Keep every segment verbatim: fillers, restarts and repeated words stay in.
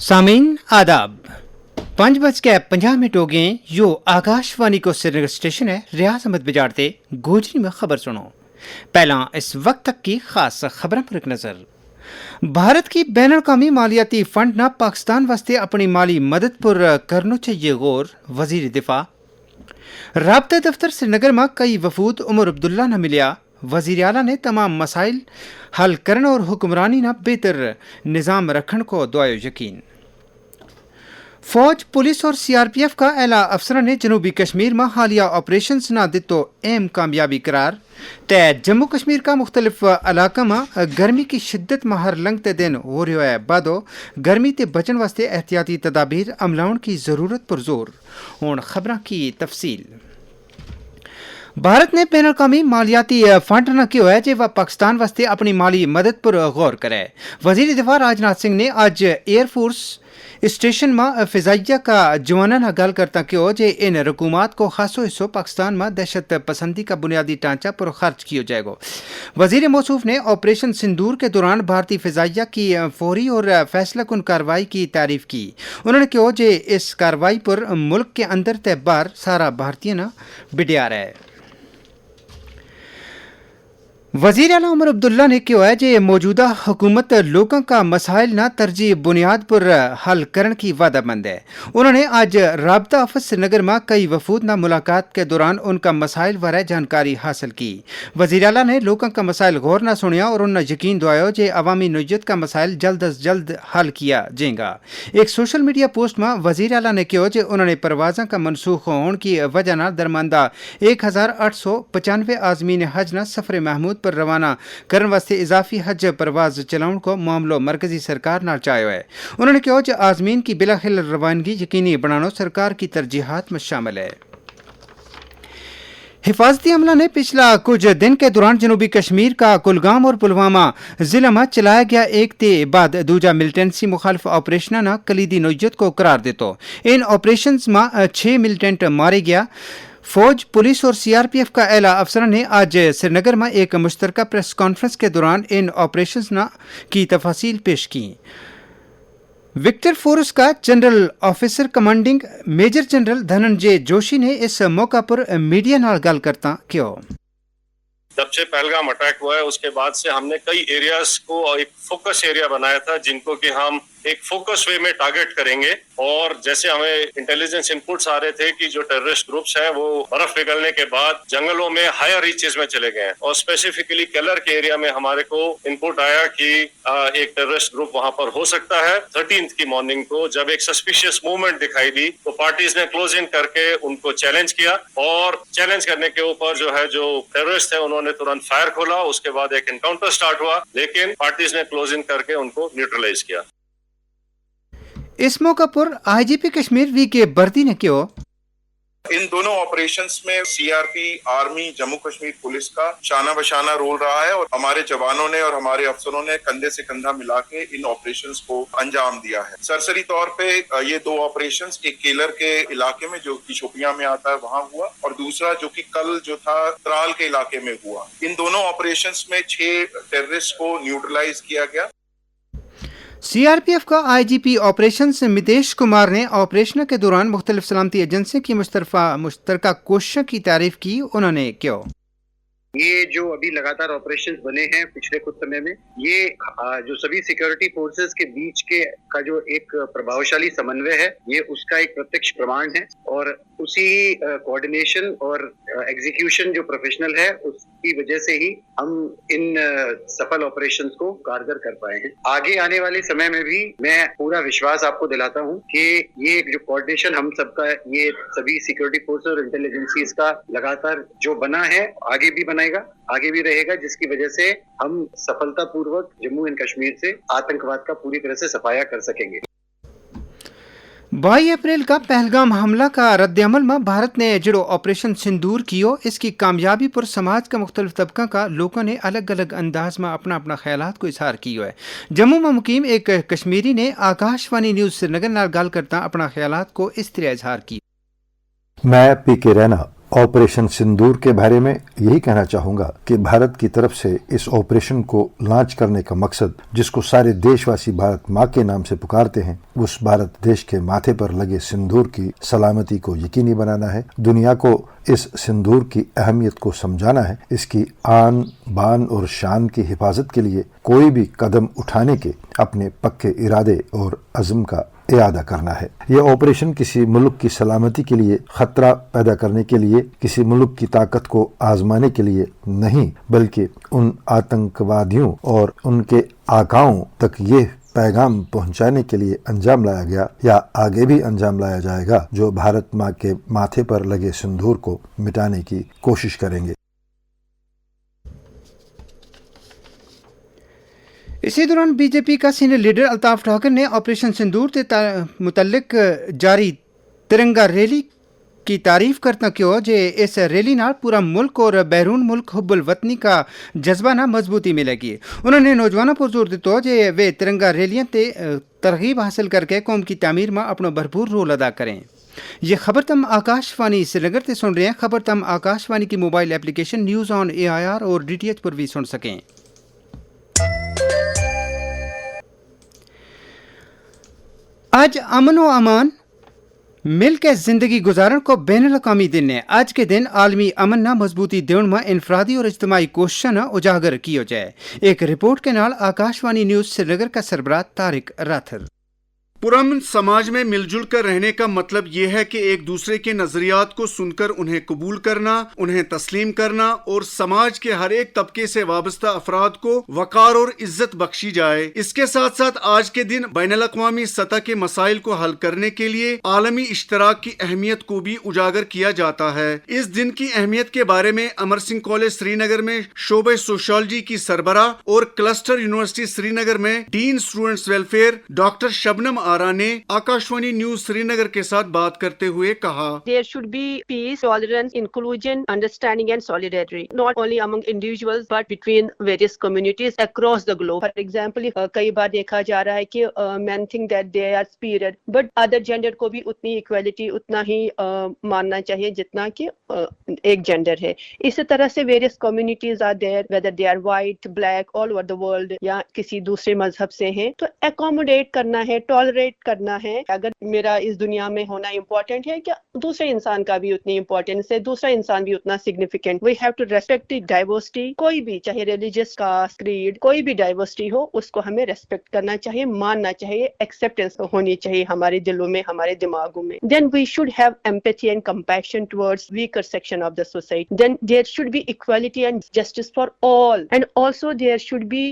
سامعین، آداب۔ پنج بج کے پنجاہ منٹ ہو گئے ہیں۔ یوہ آکاشوانی کو سرینگر اسٹیشن ہے۔ ریاض احمد بجاڑ تے گوجری میں خبر سنو۔ پہلاں اس وقت تک کی خاص خبراں پر ایک نظر۔ بھارت کی بین الاقوامی مالیاتی فنڈ نا پاکستان واسطے اپنی مالی مدد پر کرنو چاہیے غور، وزیر دفاع۔ رابطہ دفتر سرینگر ما کئی وفود عمر عبداللہ نا ملیا۔ وزیر اعلیٰ نے تمام مسائل حل کرن اور حکمرانی نا بہتر نظام رکھن کو دعایو یقین۔ فوج، پولیس اور سی آر پی ایف کا اعلیٰ افسراں نے جنوبی کشمیر ما حالیہ آپریشنز نا دتو اہم کامیابی قرار۔ تے جموں کشمیر کا مختلف علاقہ ما گرمی کی شدت ما ہر لنگ تے دن ہو رہیو ہے بادو، گرمی تے بچن واسطے احتیاطی تدابیر عملاؤن کی ضرورت پر زور۔ ہون خبراں کی تفصیل۔ بھارت نے بین الاقوامی مالیاتی فنڈ نا کہیو ہے جے وہ پاکستان واسطے اپنی مالی مدد پر غور کرے۔ وزیر دفاع راج ناتھ سنگھ نے اج ایئر فورس اسٹیشن ما فضائیہ کا جواناں نا گل کرتا کہیو جے ان رقومات کو خاصو حصو پاکستان ما دہشت پسندی کا بنیادی ڈھانچہ پر خرچ کیو جائے گو۔ وزیر موصوف نے آپریشن سندور کے دوران بھارتی فضائیہ کی فوری اور فیصلہ کن کارروائی کی تعریف کی۔ انہوں نے کہیو جے اس کارروائی پر ملک کے اندر تے باہر سارا بھارتیاں نا بڈیا رہے۔ وزیر اعلیٰ عمر عبداللہ نے کہیو ہے جے موجودہ حکومت لوکاں کا مسائل نا ترجیح بنیاد پر حل کرن کی وعدہ مند ہے۔ انہوں نے اج رابطہ آفس سرینگر ما کئی وفود نا ملاقات کے دوران ان کا مسائل بارے جانکاری حاصل کی۔ وزیر اعلیٰ نے لوکاں کا مسائل غور نا سنیا اور انہوں نے یقین دعایو جے عوامی نوعیت کا مسائل جلد از جلد حل کیا جینگا۔ ایک سوشل میڈیا پوسٹ ما وزیر اعلیٰ نے کہیو جے انہوں نے پروازاں کا منسوخ ہون کی وجہ نا درماندہ ایک ہزار آٹھ سو پچانوے آزمین حج نا سفر محمود پر روانہ کرن واسطے اضافی حج پرواز چلاؤن کو معاملو مرکزی سرکار نال چاہیو ہے۔ انہوں نے کہیو جے آزمین کی بلاخل روانگی یقینی بنانو سرکار کی ترجیحات ما شامل ہے۔ حفاظتی عملہ نے پچھلا کچھ دن کے دوران جنوبی کشمیر کا کلگام اور پلوامہ ضلع ما چلایا گیا ایک تے بعد دوجا ملٹنسی مخالف آپریشن نا کلیدی نوعیت کو قرار دیتو۔ ان آپریشنز ما چھ ملٹنٹ مارے گیا۔ فوج، پولیس اور سی آر پی ایف کا اعلیٰ افسران نے آج سرینگر ما ایک مشترکہ پریس کانفرنس کے دوران ان آپریشنز نا کی تفاصیل پیش کی۔ وکٹر فورس کا جنرل آفیسر کمانڈنگ میجر جنرل دھننجے جوشی نے اس موقع پر میڈیا نال گل کرتا کہیو۔ جب سے پہلگام اٹیک ہوا ہے اس کے بعد سے ہم نے کئی ایریاز کو ایک فوکس ایریا بنایا تھا جن کو کہ ہم ایک فوکس وے میں ٹارگٹ کریں گے۔ اور جیسے ہمیں انٹیلیجنس ان پٹس آ رہے تھے کہ جو ٹیررسٹ گروپس ہیں وہ برف پگھلنے کے بعد جنگلوں میں ہائر ریچز میں چلے گئے ہیں اور اسپیسیفکلی کیلر کے ایریا میں ہمارے کو ان پٹ آیا کہ ایک ٹیررسٹ گروپ وہاں پر ہو سکتا ہے۔ تھرٹینتھ کی مارننگ کو جب ایک سسپیشس موومنٹ دکھائی دی تو پارٹیز نے کلوزنگ کر کے ان کو چیلنج کیا اور چیلنج کرنے کے اوپر جو ہے جو ٹیررسٹ ہے انہوں نے ترنت فائر کھولا، اس کے بعد ایک انکاؤنٹر سٹارٹ ہوا لیکن پارٹیز نے کلوزنگ کر کے ان کو نیوٹرلائز کیا۔ اس موقع پر آئی جی پی کشمیر وی کے بردی نے کہیو۔ ان دونوں آپریشنز میں سی آر پی آرمی جموں کشمیر پولیس کا شانہ بشانہ رول رہا ہے اور ہمارے جوانوں نے اور ہمارے افسروں نے کندھے سے کندھا ملا کے ان آپریشنز کو انجام دیا ہے۔ سرسری طور پہ یہ دو آپریشنز ایک کیلر کے علاقے میں جو کہ شوپیاں میں آتا ہے وہاں ہوا اور دوسرا جو کہ کل جو تھا ترال کے علاقے میں ہوا۔ ان دونوں آپریشنز میں چھ ٹیررسٹ کو نیوٹرلائز کیا گیا۔ سی آر پی ایف کا آئی جی پی آپریشنز متیش کمار نے آپریشن کے دوران مختلف سلامتی ایجنسیوں کی مشترفہ مشترکہ کوششوں کی تعریف کی۔ انہوں نے کہیو۔ یہ جو ابھی لگاتار آپریشنز بنے ہیں پچھلے کچھ سمے میں یہ جو سبھی سیکیورٹی فورسز کے بیچ کے کا جو ایک پربھاوشالی سمنوے ہے یہ اس کا ایک پرتکش پرمان ہے اور اسی کوآرڈینیشن اور ایگزیکیوشن جو پروفیشنل ہے اس کی وجہ سے ہی ہم ان سفل آپریشنز کو کارگر کر پائے ہیں۔ آگے آنے والے سمے میں بھی میں پورا وشواس آپ کو دلاتا ہوں کہ یہ جو کوآرڈینیشن ہم سب کا یہ سبھی سیکیورٹی فورسز اور انٹیلیجنسیز کا لگاتار جو بنا ہے آگے بھی بنائے گا، آگے بھی رہے گا جس کی وجہ سے ہم سفلتا پوروک جموں اینڈ کشمیر سے آتنکواد کا پوری طرح سے صفایا کر سکیں گے۔ بائی اپریل کا پہلگام حملہ کا رد عمل ما بھارت نے جڑو آپریشن سندور کیو اس کی کامیابی پر سماج کا مختلف طبقہ کا لوکاں نے الگ الگ انداز ما اپنا اپنا خیالات کو اظہار کیو ہے۔ جموں ما مقیم ایک کشمیری نے آکاشوانی نیوز سرینگر نال گل کرتا اپنا خیالات کو اس طرح اظہار کیو۔ میں پی کے رہنا آپریشن سندور کے بارے میں یہی کہنا چاہوں گا کہ بھارت کی طرف سے اس آپریشن کو لانچ کرنے کا مقصد، جس کو سارے دیش واسی بھارت ماں کے نام سے پکارتے ہیں، اس بھارت دیش کے ماتھے پر لگے سندور کی سلامتی کو یقینی بنانا ہے۔ دنیا کو اس سندور کی اہمیت کو سمجھانا ہے، اس کی آن، بان اور شان کی حفاظت کے لیے کوئی بھی قدم اٹھانے کے اپنے پکے ارادے اور عزم کا اعادہ کرنا ہے۔ یہ آپریشن کسی ملک کی سلامتی کے لیے خطرہ پیدا کرنے کے لیے، کسی ملک کی طاقت کو آزمانے کے لیے نہیں، بلکہ ان آتنکوادیوں اور ان کے آقاؤں تک یہ پیغام پہنچانے کے لیے انجام لایا گیا یا آگے بھی انجام لایا جائے گا، جو بھارت ماں کے ماتھے پر لگے سندور کو مٹانے کی کوشش کریں گے۔ اسی دوران بی جے پی کا سینئر لیڈر الطاف ٹھاکر نے آپریشن سندور کے متعلق جاری ترنگا ریلی کی تعریف کرتا کہیو جے اس ریلی نال پورا ملک اور بیرون ملک حب الوطنی کا جذبہ نا مضبوطی ملے گی۔ انہوں نے نوجوانوں پر زور دیتو جے ویہ ترنگا ریلیاں تے ترغیب حاصل کر کے قوم کی تعمیر ما اپنو بھرپور رول ادا کریں۔ یہ خبر تم آکاش وانی سرینگر تے سن رہے ہیں۔ خبر تم آکاش وانی کی موبائل ایپلیکیشن نیوز آن اے آئی آر اور ڈی ٹی ایچ پر بھی سن سکیں۔ آج امن و امان مل کے زندگی گزارن کو بین الاقوامی دن ہے۔ آج کے دن عالمی امن نا مضبوطی دیون ما انفرادی اور اجتماعی کوششاں نا اجاگر کیو جائے۔ ایک رپورٹ کے نال آکاش وانی نیوز سرینگر کا سربراہ طارق راتھر۔ پرامن سماج میں مل جل کر رہنے کا مطلب یہ ہے کہ ایک دوسرے کے نظریات کو سن کر انہیں قبول کرنا، انہیں تسلیم کرنا اور سماج کے ہر ایک طبقے سے وابستہ افراد کو وقار اور عزت بخشی جائے۔ اس کے ساتھ ساتھ آج کے دن بین الاقوامی سطح کے مسائل کو حل کرنے کے لیے عالمی اشتراک کی اہمیت کو بھی اجاگر کیا جاتا ہے۔ اس دن کی اہمیت کے بارے میں امر سنگھ کالج سری نگر میں شعبہ سوشالوجی کی سربراہ اور کلسٹر یونیورسٹی سری نگر میں ڈین اسٹوڈنٹس ویلفیئر ڈاکٹر شبنم آرا نے آکاشوانی نیوز سری نگر کے ساتھ بات کرتے ہوئے کہا۔ There should be peace, tolerance, inclusion, understanding and solidarity, not only among individuals but between various communities across the globe. For example, کئی بار دیکھا جا رہا ہے کہ men think that they are superior, but other gender کو بھی اتنی ایکویلٹی، اتنا ہی ماننا چاہیے جتنا کہ ایک جینڈر ہے۔ اسی طرح سے ویریس کمیونٹیز آر دیئر، ویدر دے آر وائٹ، بلیک، آل اوور دا ورلڈ، یا کسی دوسرے مذہب سے ہیں، تو اکوموڈیٹ کرنا ہے، ٹالریٹ کرنا ہے۔ اگر میرا اس دنیا میں ہونا امپورٹنٹ ہے، کیا دوسرے انسان کا بھی اتنی امپورٹنس ہے، دوسرا انسان بھی اتنا سگنیفیکنٹ؟ وی ہیو ٹو ریسپیکٹ ڈائیورسٹی۔ کوئی بھی، چاہے ریلیجس کا کریڈ، کوئی بھی ڈائیورسٹی ہو، اس کو ہمیں ریسپیکٹ کرنا چاہیے، ماننا چاہیے، ایکسپٹنس ہونی چاہیے ہمارے دلوں میں، ہمارے دماغوں میں۔ Then we should have empathy and compassion towards weaker section of the society. Then there should be equality and justice for all, and also there should be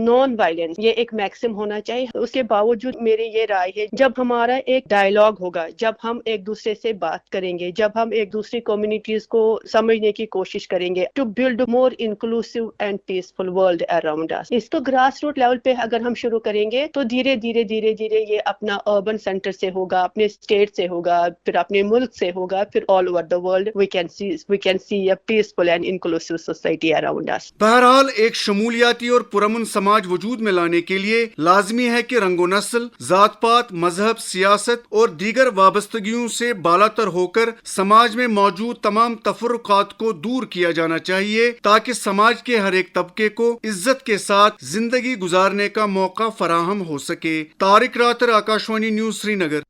non violence. یہ ایک میکسم ہونا چاہیے۔ اس کے باوجود میری یہ رائے ہے، جب ہمارا ایک ڈائیلاگ ہوگا، جب ہم ایک دوسرے سے بات کریں گے، جب ہم ایک دوسری کمیونٹیز کو سمجھنے کی کوشش کریں گے، to build more inclusive and peaceful world around us. اس کو گراس روٹ لیول پہ اگر ہم شروع کریں گے تو دھیرے دھیرے دھیرے دھیرے یہ اپنا اربن سینٹر سے ہوگا، اپنے اسٹیٹ سے ہوگا، پھر اپنے ملک سے ہوگا، پھر آل اوور دا ورلڈ وی کین سی، وی کین سی اے پیسفل اینڈ انکلوسیو سوسائٹی اراؤنڈ اس۔ بہرحال، ایک شمولیاتی اور پرامن سماج وجود میں لانے کے لیے لازمی ہے کہ رنگ و نسل، ذات پات، مذہب، سیاست اور دیگر وابستگیوں سے بالاتر ہو کر سماج میں موجود تمام تفرقات کو دور کیا جانا چاہیے، تاکہ سماج کے ہر ایک طبقے کو عزت کے ساتھ زندگی گزارنے کا موقع فراہم ہو سکے۔ طارق راتر، آکاشوانی نیوز، سری نگر۔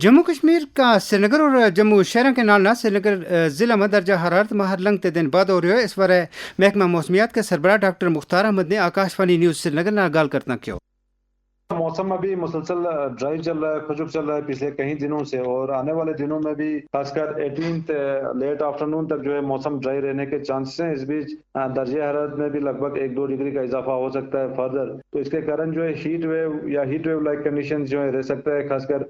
جموں کشمیر کا سری نگر اور جموں شہراں کے نال نال سری نگر ضلع ما درجہ حرارت ما ہر لنگ تے دن بعد ہو رہیو ہے۔ اس بارے محکمہ موسمیات کے سربراہ ڈاکٹر مختار احمد نے آکاشوانی نیوز سری نگر نال گال کرتنا کہیو۔ موسم ابھی مسلسل ڈرائی چل رہا ہے، خشک چل رہا ہے پچھلے کئی دنوں سے، اور آنے والے دنوں میں بھی خاص کر ایٹینتھ لیٹ آفٹرنون تک جو ہے موسم ڈرائی رہنے کے چانسز ہیں۔ اس بیچ درجہ حرارت میں بھی لگ بھگ ایک دو ڈگری کا اضافہ ہو سکتا ہے فردر، تو اس کے کارن جو ہے ہیٹ ویو یا ہیٹ ویو لائک کنڈیشنز جو ہے رہ سکتا ہے، خاص کر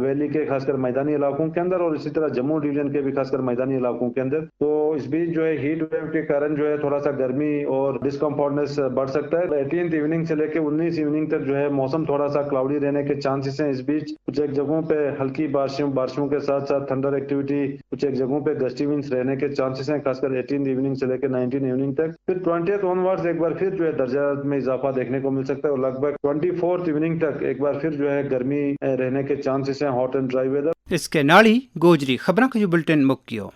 ویلی کے خاص کر میدانی علاقوں کے اندر، اور اسی طرح جموں ڈویژن کے بھی خاص کر میدانی علاقوں کے اندر۔ تو اس بیچ جو ہے ہیٹ ویو کے کارن جو ہے تھوڑا سا گرمی اور ڈسکمفورٹنس بڑھ سکتا ہے۔ ایٹینتھ ایوننگ سے لے کے انیس ایوننگ تک جو ہے موسم تھوڑا سا کلاؤڈی رہنے کے چانسز ہیں۔ اس بیچ کچھ ایک جگہوں پہ ہلکی بارشوں بارشوں کے ساتھ ساتھ تھنڈر ایکٹیویٹی، کچھ ایک جگہوں پہ گسٹی ونڈز رہنے کے چانسز ہیں، خاص کر ایٹینتھ ایوننگ سے لے کے نائنٹین ایوننگ تک۔ پھر ٹوئنٹیتھ آن ورڈز ایک بار پھر جو ہے درجہ حرارت میں اضافہ دیکھنے کو مل سکتا ہے، اور لگ بھگ ٹوئنٹی فورتھ ایوننگ تک ایک بار پھر جو ہے گرمی رہنے کے چانسز ہیں، ہاٹ اینڈ ڈرائی ویدر۔ اس کے نال ہی گوجری خبراں کا یوہ بلٹن مک گیو۔